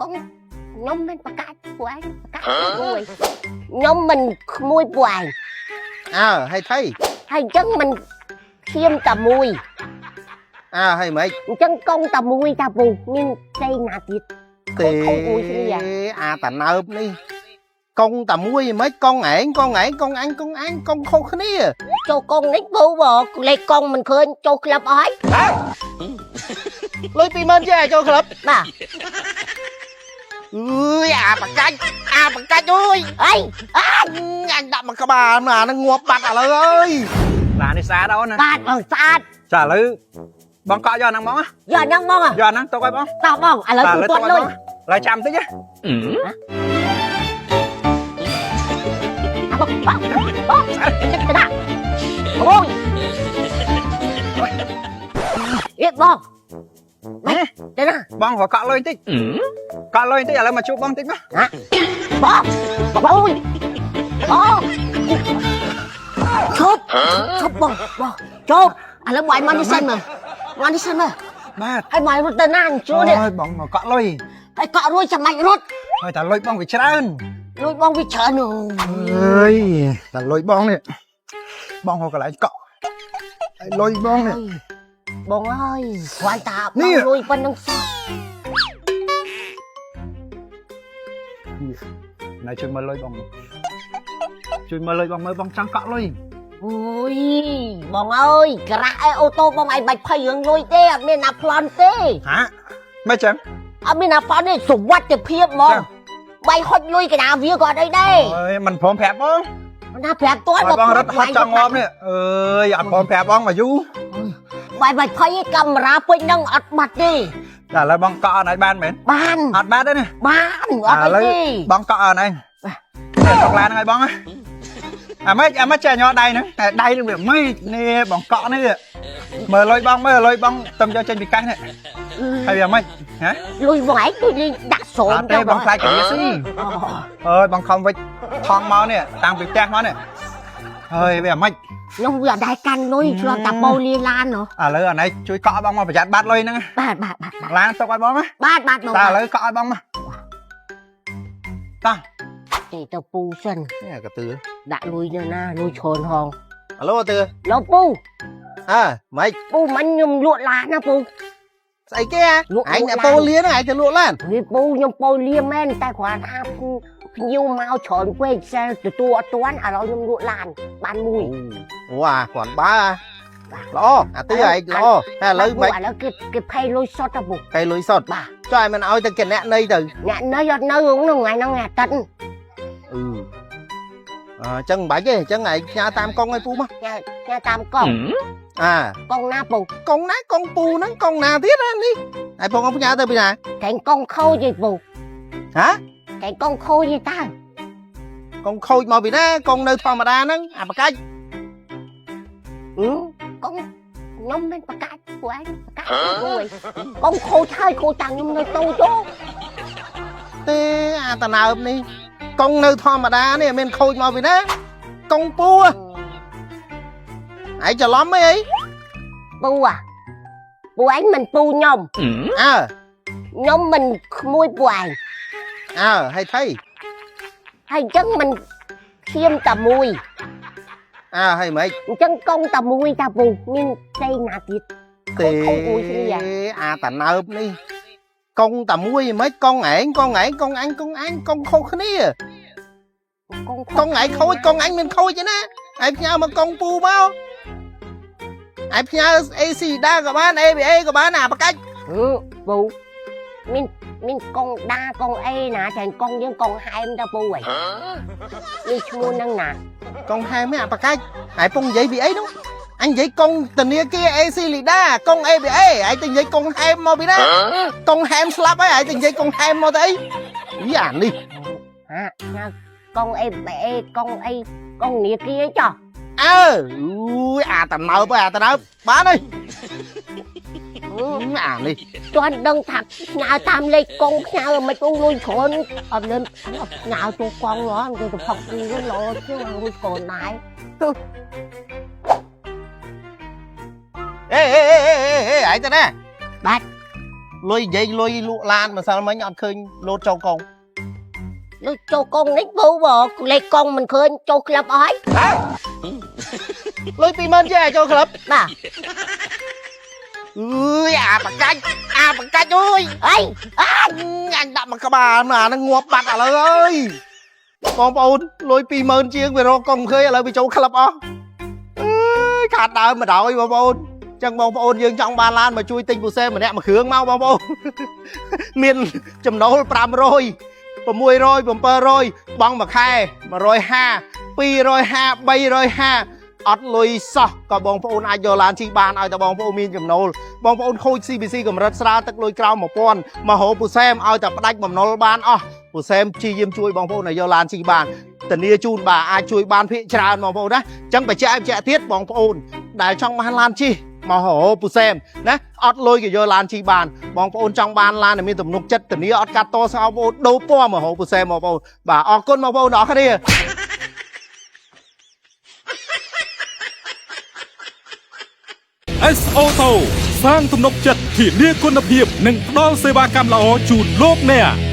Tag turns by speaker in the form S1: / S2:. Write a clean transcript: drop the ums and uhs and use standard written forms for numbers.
S1: កុងខ្ញុំមិនប្រកាសពួកឯងប្រកាសមួយខ្ញុំមិនក្មួយពួកឯង
S2: អើហើយថៃ
S1: ហើយអញ្ចឹងមិនឈាមតែមួយ
S2: អើហើយម៉េច
S1: អញ្ចឹងកងតែមួយតាពូមានផ្សេងណាទៀត
S2: ទេ
S1: ខូចមួយគ្នា
S2: អាតាណើបនេះកងតែមួយម៉េចកងឯងកងឯងកងអញកងអញកងខុសគ្នា
S1: ចូលកងនេះពូបងលេខកងមិនឃើញចូលក្លឹបអស់ហើយ
S2: លុយ20000ចេះចូលក្លឹប
S1: បាទ
S2: អើយអាបកាច់អាបកាច់អើយ
S1: អី
S2: អញដាក់មកក្បាលអាហ្នឹងងាប់បាត់ឥឡូវអើយ
S3: ឡាននេះស្អាតអូនណា
S1: បាទបងស្អាត
S3: ចាឥឡូវបងកក់យកអាហ្នឹងហ្មងណា
S1: យកអាហ្នឹងមក
S3: យកអាហ្នឹងទុកឲ្យបង
S1: តោះបងឥឡូវ
S3: បាទ
S1: ទូទាត់លុយ
S3: ឥឡូវចាំតិចណា
S1: បងបងបងទៅណាអូយអេបងទៅណា
S3: បងរកកក់លុយបន្តិចកក់លុយបន្តិចឥឡូវមកជួបបងបន្តិចមក
S1: បងបងអូយបងឈប់ឈប់បងបងជប់ឥឡូវបងមកនេះសិនមើលមកនេះសិនមើល
S3: បាទ
S1: ហើយបងរត់ទៅណាជួនេះ
S3: អូយបងមកកក់លុយ
S1: ហើយកក់រួចចាំបាច់រត់
S3: ហើយតែលុយបងវាច្រើន
S1: លួចបងវាច្រើនអូ
S3: អើយតែលុយបងនេះបងរកកន្លែងកក់ហើយលុយបងនេះ
S1: បងអើយស្វាយតា
S3: នេះ
S1: បងលួយប៉ុណ្្នឹងសោះ
S3: ណែជួយមើលលុយបងជួយមើលលុយបងមើលបងចង់កក់លុយ
S1: អូយបងអើយក្រាស់អីអូតូបងឯងបាច់ភ័យរឿងលុយទេអត់មានណាប្លន់ទេ
S3: ហាមិនចឹង
S1: អត់មានណាប្លន់ទេសុវត្ថិភាពហ្មង
S3: ចឹង
S1: បាយហុចលុយកណាវាក៏អត់អីដែរ
S3: អើយមិនព្រមប្រាប់បង
S1: ណាប្រាប់តើ
S3: ឲ្យបងរត់ហត់ចង់ងាប់នេះអើយអត់ព្រមប្រាប់បងមកយូរ
S1: បាយបាច់ភ័យឯកាមេរ៉ាពេញហ្នឹងអត់បាត់ទេ
S3: តែឥឡូវបងកក់អត់ឲ្យបានមែន
S1: បាន
S3: អត់បានទេណា
S1: បានអត់អីទេ
S3: បងកក់អត់ឯងនេះកក់ឡានហ្នឹងឲ្យបងណាអាម៉េចអាម៉េចចេះញ័រដៃហ្នឹងតែដៃហ្នឹងវាម៉េចនេះបងកក់នេះមើលលុយបងមើលលុយបងតំយកចេញពីកាសនេះហើយវាម៉េចហ៎
S1: លុយបងឯងដូចលេងដាក់ស្រោម
S3: អត់ទេបងខ្លាចកាស៊ីអើយបងខំវិចថងមកនេះតាំងពីផ្ទះមកនេះហើយវាម៉េច
S1: ខ្ញុំវាអត់ដែរកាន់លុយឆ្លងតាបូលាឡានហ៎
S3: ឥឡូវអានេះជួយកក់បងមកប្រយ័ត្នបាត់លុយហ្នឹង
S1: បាទបាទបាទបាទ
S3: ឡានទុកឲ្យបងណា
S1: បាទបាទបង
S3: តើឥឡូវកក់ឲ្យបងមកតោះ
S1: ទេទៅពូសិន
S2: នេះកាទឿ
S1: ដាក់លុយនៅណាលុយច្រើនហង
S2: អាឡូទឿ
S1: លោកពូ
S2: អើម៉េច
S1: ពូមិញខ្ញុំលក់ឡានណាពូ
S2: ស្អីគេអា
S1: លក់
S2: ឯងអ្នកពោលៀនហ្នឹងឯងទៅលក់ឡាន
S1: វាពូខ្ញុំពោលាមែនតែគ្រាន់ថាពូភ្ញៀវមកច្រើនពេកសែលទទួលអត់ទាន់ឥឡូវខ្ញុំលក់ឡានបានមួយ
S2: វ៉ាគ្រាន់បើល្អអាទឿឯងល្អតែឥឡូវម៉េច
S1: ឥឡូវគេគេផេលុយសុទ្ធទៅពូ
S2: គេលុយសុទ្ធ
S1: បាទ
S2: ចុះឯងមិនឲ្យទៅគណៈនៃទៅ
S1: អ្នកនៅអត់នៅហ្នឹងថ្ងៃហ្នឹងថ្ងៃអាទិត្យ
S2: អឺអញ្ចឹងមិនបាច់ទេអញ្ចឹងឯងផ្ញើតាមកងឲ្យពូមក
S1: ញ៉ាញ៉ាតាមកង
S2: អា
S1: កងណាពូ
S2: កងណាកងពូហ្នឹងកងណាទៀតណានេះឯងពងផ្ញើទៅពីណា
S1: តែងកងខូចឯពូ
S2: ហ៎
S1: តែងកងខូចឯតើ
S2: កងខូចមកពីណាកងនៅធម្មតាហ្នឹងអាបកាច់
S1: កងខ្ញុំមិនប្រកាសពួកឯងប្រកាសមួយកងខូចហើយខូចតាំងខ្ញុំនៅតូច
S2: ទេអាតណើបនេះកងនៅធម្មតានេះអត់មានខូចមកពីណាកងពូហ៎ឯងច្រឡំអីអី
S1: ពូអាពូឯងមិនពូខ្ញុំ
S2: អើ
S1: ខ្ញុំមិនក្មួយពូឯង
S2: អើហើយថៃ
S1: ហើយអញ្ចឹងមិនឈាមតែមួយ
S2: អើហើយម៉េច
S1: អញ្ចឹងកងតែមួយតាពូមានផ្សេងណាទៀត
S2: ទេ
S1: ខូចមួយគ្នា
S2: អាតណើបនេះកងតែមួយម៉េចកងឯងកងឯងកងអញកងអញកងខុសគ្នា
S1: កង
S2: កងឯងខូចកងអញមានខូចទេណាឯងផ្ញើមកកងពូមកឯងផ្ញើ AC ដាក៏បាន ABA ក៏បានអាបកាច់
S1: ពូមានមានកងដាកងអីណាតែកងយើងកងហែមតាពូឯងនេះឈ្មោះហ្នឹងណា
S2: កងហែមអាបកាច់ឯងពងនិយាយពីអីនោះអញនិយាយកងធនាគារ AC លីដាកង ABA ឯងទៅនិយាយកងហែមមកពីណាកងហែមស្លាប់ហើយឯងទៅនិយាយកងហែមមកទៅអីយីអានេះ
S1: ហាញ៉ាកងអីបែអីកងអីកងនីគាចោះ
S2: អើអូយអាតណើបអាតណើបបានហើយអានេះ
S1: ជន់ដឹងថាផ្ញើតាមលេខកងផ្ញើមិនពូលុយច្រើនអត់លេងអត់ផ្ញើទូកងហ៎គេទៅផឹកគូលោជាងលុយច្រើនដែរ
S2: អេអេអេអេអេឯងទៅណា
S1: បាទ
S2: លុយនិយាយលុយលក់ឡានម្សិលមិញអត់ឃើញលោតចូលកង
S1: លុយចូលកងនេះពូបងលេខកងមិនឃើញចូលក្លឹបអស់ហើយ
S2: ហ៎លុយ20000ជាងឲ្យចូលក្លឹប
S1: បាទ
S2: អើយអាបកាច់អាបកាច់អើយ
S1: អី
S2: អញដាក់មកក្បាលមកអាហ្នឹងងាប់បាត់ឥឡូវអើយបងប្អូនលុយ20000ជាងវារកកុំឃើញឥឡូវវាចូលក្លឹបអស់អើយខាតដើមមកដល់បងប្អូនចឹងបងប្អូនយើងចង់បានឡានមកជួយទិញពូសេម្នាក់មួយគ្រឿងមកបងប្អូន មានចំណូល500 600 700បង់មួយខែ150 250 350អត់លុយសោះក៏បងប្អូនអាចយកឡានជិះបានឲ្យតែបងប្អូនមានចំណូលបងប្អូនខូច CBC កម្រិតស្រាលទឹកលុយក្រោម1000មករកពូសែមឲ្យតែផ្ដាច់បំណុលបានអស់ពូសែមព្យាយាមជួយបងប្អូនឲ្យយកឡានជិះបានធានាជូនបាទអាចជួយបានភាគច្រើនបងប្អូនណាអញ្ចឹងបញ្ជាក់ឲ្យបញ្ជាក់ទៀតបងប្អូនដែលចង់បានឡានជិះមករកពូសែមណាអត់លុយក៏យកឡានជិះបានបងប្អូនចង់បានឡានដែលមានទំនុកចិត្តធានាអត់កាត់តស្អោបងប្អូនដូរពណ៌មករកពូសែមបងប្អូនបាទអរគុណបងប្អូនទាំងអស់គ្នា
S4: S Auto សាងទំនុកចិត្តធានាគុណភាព និងផ្ដល់សេវាកម្មល្អជូនលោកអ្នក។